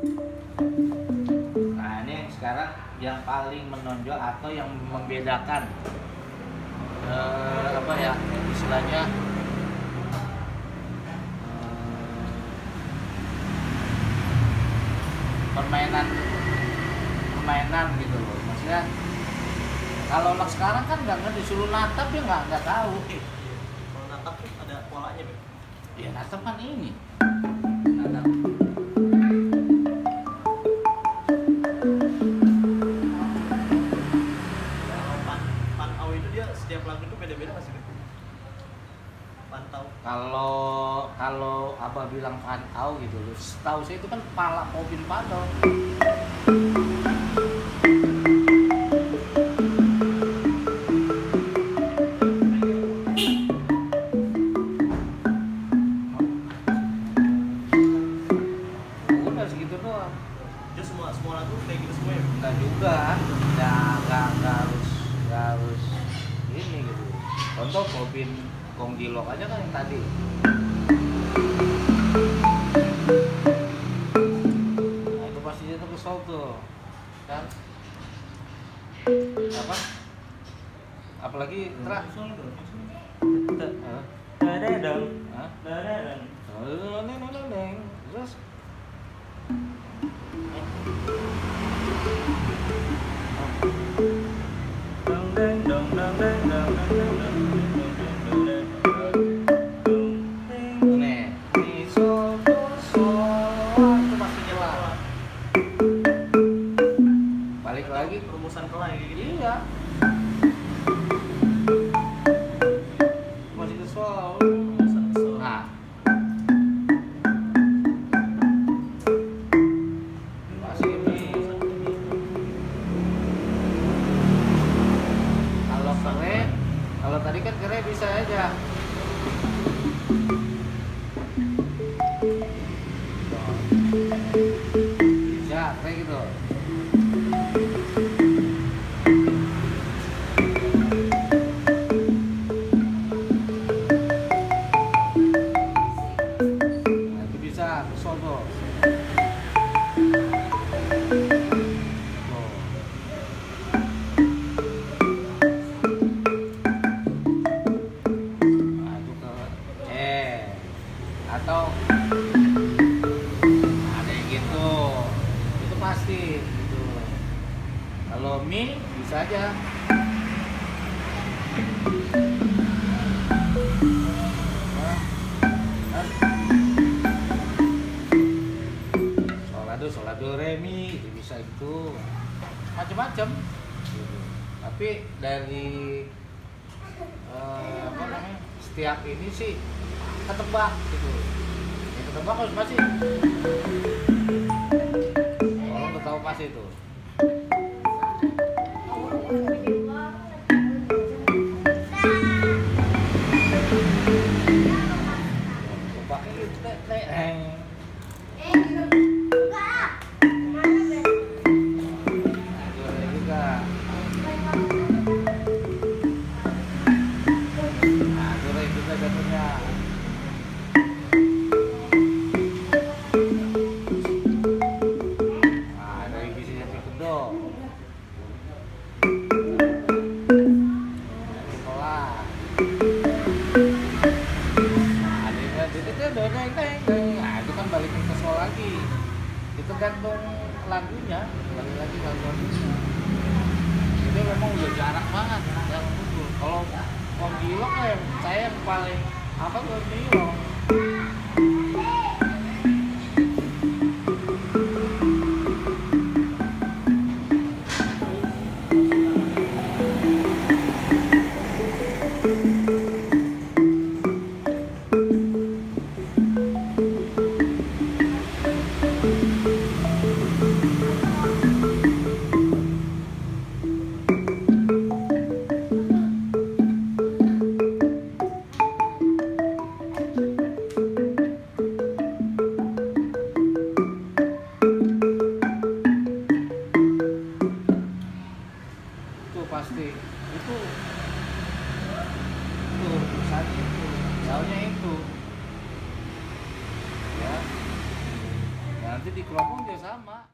Nah ini yang sekarang yang paling menonjol atau yang membedakan apa ya istilahnya permainan gitu loh. Maksudnya kalau anak sekarang kan nggak disuruh natap dia nggak tahu. Kalau natap tuh ada polanya, Beb. Ya natap kan ini. Natap. Kalau pantau itu dia setiap lagu itu beda-beda nggak sih, Beb? Pantau. Kalau abah bilang pantau gitu loh. Setahu saya itu kan pala Popin Padong. Udah segitu doang. Dia semua lagu kayak gitu semua ya? Enggak juga, nggak harus ini gitu. Contoh Popin Kong Dilok aja kan yang tadi. Nah itu pasti dia tuh kesel tuh, kan? Apa? Apalagi terak. Dadadang. Hah? Dadadang. Terus Dong deng dong dong deng dong dong dong dong dong dong dong. nih, mi sol do sol itu pasti jelas. Balik lagi, Rumusan kelai kayak gitu. iya. Masih ke sol. Rumusan kesel. Nah, masih mi. Kalau tadi kan kere bisa aja. Bisa kayak gitu. Nah, itu bisa kesel tuh. Tuh. Nah, itu ke atau ada yang gitu. Itu pasti gitu. Kalau mi bisa aja. Solado re mi itu bisa itu macam-macam gitu. Tapi dari apa namanya setiap ini sih ketebak gitu. Yang ketebak harus pasti. Kalau nggak tahu pasti itu. Tebak itu balikin ke soal lagi. Itu gantung lagunya, balik lagi lagunya. Itu memang udah jarang banget yang muncul. Kalau Kong Gilong saya yang paling apa Kong Gilong. pulang pun dia sama.